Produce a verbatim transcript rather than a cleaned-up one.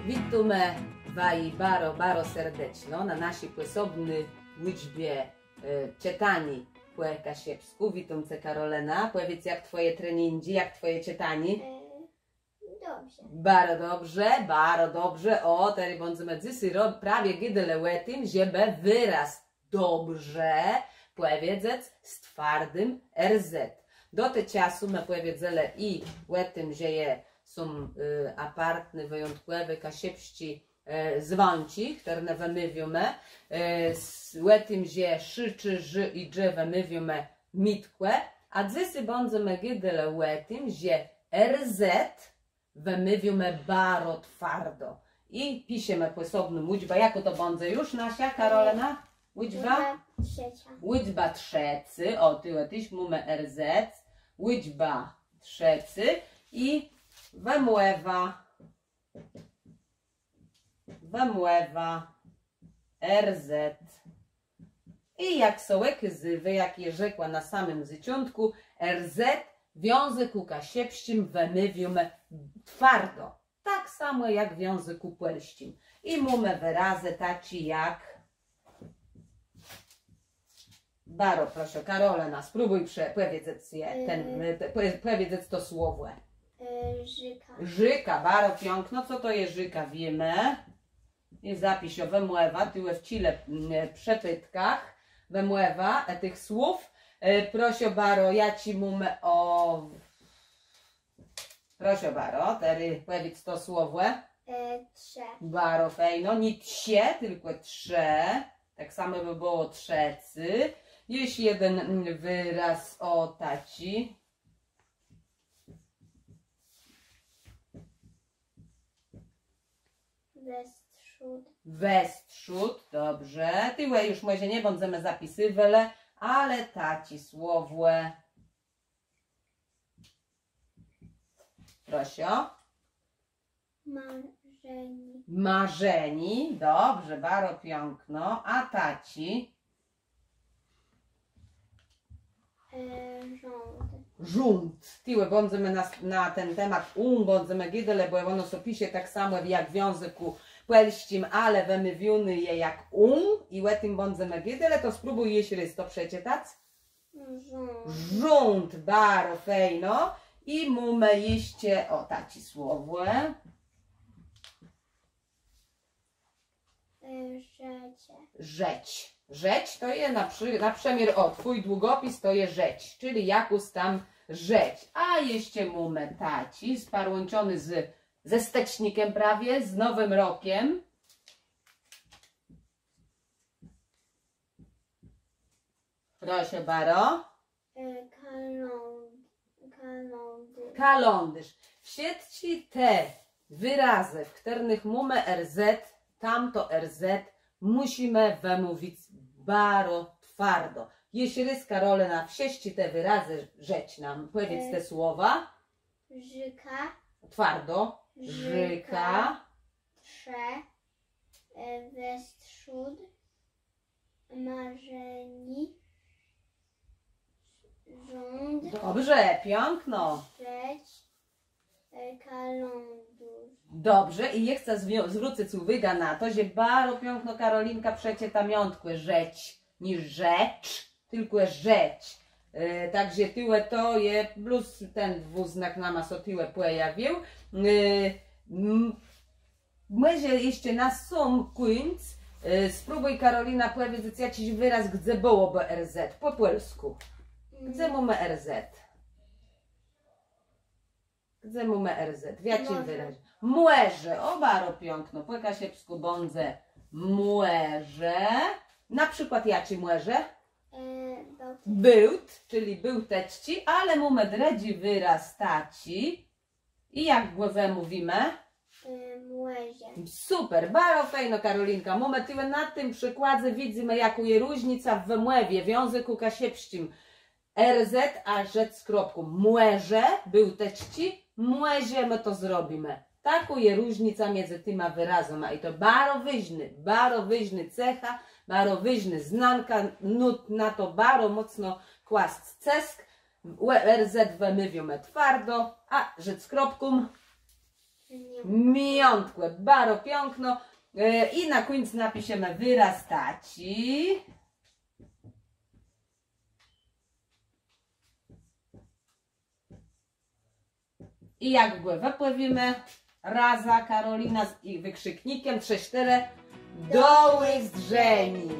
Witómë waji baro, baro serdeczno na naszi pòsobny ùczbie, e, czëtaniô pò kaszëbskù. Witóm ce, Karolëna. Pòwiédz, jak twòje treningi, jak twòje czëtanié? E, dobrze. Baro dobrze, baro dobrze. Ò, terô bãdzemë dzysô ro-, prawie gôdelë ò tim, żebë wëraz dobrze pòwiedzec z twardim R Z. Do te czasu më pòwiedzelë i ò tim, że je, są, y, apartné, wëjątkòwé kaszëbsczé, e, zwãczi, chtërne wëmôwiómë, e, s-, ò tim, że sz, cz, ż i dż wëmôwiómë mitkò, a dzysô bãdzemë gôdelë ò tim, że R Z wëmôwiómë baro twardo. I piszemë pòsobną ùczbã. Jakô to bãdze ju naszô, Karolëna? Ùczba? Ùczba trzecô. Ùczba trzecô. Ò, tu téż mómë R Z. Ùczba trzecô. I wëmòwa. Wëmòwa. R Z. I jak sã òkôzywô, jak jem rzekła na samim zôczątkù, R Z w jãzëkù kaszëbsczim wëmôwiómë twardo. Tak samò jak w jãzëkù pòlsczim. I mómë wërazë taczé jak... Baro proszã, Karolëna, spróbùj prze-, pòwiedzec je ten, e, te-, pò-, pòwiedzec to słowò. E, rzéka. Rzéka, baro piãkno. Co to je rzéka, wiémë. I zapiszã wëmòwã, tu w czile, mm, przëpëtkach. Wëmòwa, e, tëch słów. E, proszã baro, jaczi mómë, ò, proszã baro, terô pòwiédz to słowò. E, trzë. Baro fejno, nié trzë, tylkò trzë. Tak samò bë bëło trzecy. Jesz jeden, mm, wëraz, ò, taczi. Westrzód. Westrzód, dobrze. Tegò ju mòże nie bãdzemë zapisywelë, ale taczé słowò. Proszã. Marzenié. Marzenié, dobrze, baro piãkno. A taczé? E, rząd. Rząd. Tegò bãdzemë na, na ten temat ą bãdzemë gôdelë, bò òno sã pisze tak samò jak w jãzëkù pòlsczim, ale wëmôwióné je jak ą i ò tim bãdzemë gôdelë, to spróbùj jesz rôz to przeczëtac. Rząd. Rząd, baro fejno. I mómë jesz, ò, taczé słowò. E, rzecz. Rzecz. Rzecz to je na przë-, na przëmiôr, ò, twój długopis to je rzecz, czëlë jakôs tam rzecz. A jesz mómë taczi, sparłãczony z, ze stëcznikã prawie, z Nowim Rokã. Proszã baro. E, kaląd-, kalądôrz. Kalądôrz. Wszëtczé te wërazë, w chtërnëch mómë R Z, tam to R Z mùszimë wëmówic baro twardo. Jesz rôz, Karolëna, wszëtczé te wërazë rzecz nóm. Pòwiédz te słowa. Rzéka. Twardo. Rzéka. Rzéka. Trzë. E, westrzód. Marzenié. Rząd. Dobrze, piãkno. Rzecz. E, kalądôrz. Dobrze, i jô chcã zwi-, zwrócëc ùwôgã na to, że baro piãkno Karolinka przeczëta miãtkò rzecz, nié rzecz, tylkò rzecz. E, tak że tuwò to je plus ten dwùznak nama sã tuwò pòjawił. E, m-, Mòże jesz na sóm kùńc, e, spróbùj, Karolina, pòwiedzec jaczis wëraz, gdze bëłobë R Z pò pòlskù. Gdze mómë R Z? Gdze mómë R Z? W jaczim wërazu? Mòrze. Mòrze. Ò, baro piãkno. Pò kaszëbskù bãdze mòrze. Na przikłôd jaczé mòrze? E, Bôłt. Bôłt, czëli bôłtëcczé, ale mómë drëdżi wëraz taczi. I jak gò wëmówimë? E, mòrze. Super, baro fejno, Karolinka. Mómë tuwò na tim przikładze, widzymë, jakô je różnica w wëmòwie w jãzëkù kaszëbsczim. R Z a rzec z kropką. Mòrze, bôłtëcczé, mòrze, më to zrobimë. Takô je różnica midzë tima wërazama i to baro wôżnô, baro wôżnô cecha, baro wôżnô znanka, nót na to baro mòcno kłasc cësk. Ò, R Z wëmôwiómë twardo, a rzec z kropką. Miãtkò, baro piãkno. E, i na kùńc napiszemë wërôz taczi. I jak gò wëpòwiémë, razã, Karolina, z i wëkrziknikã, trzë, sztërë. Do ùzdrzeniô.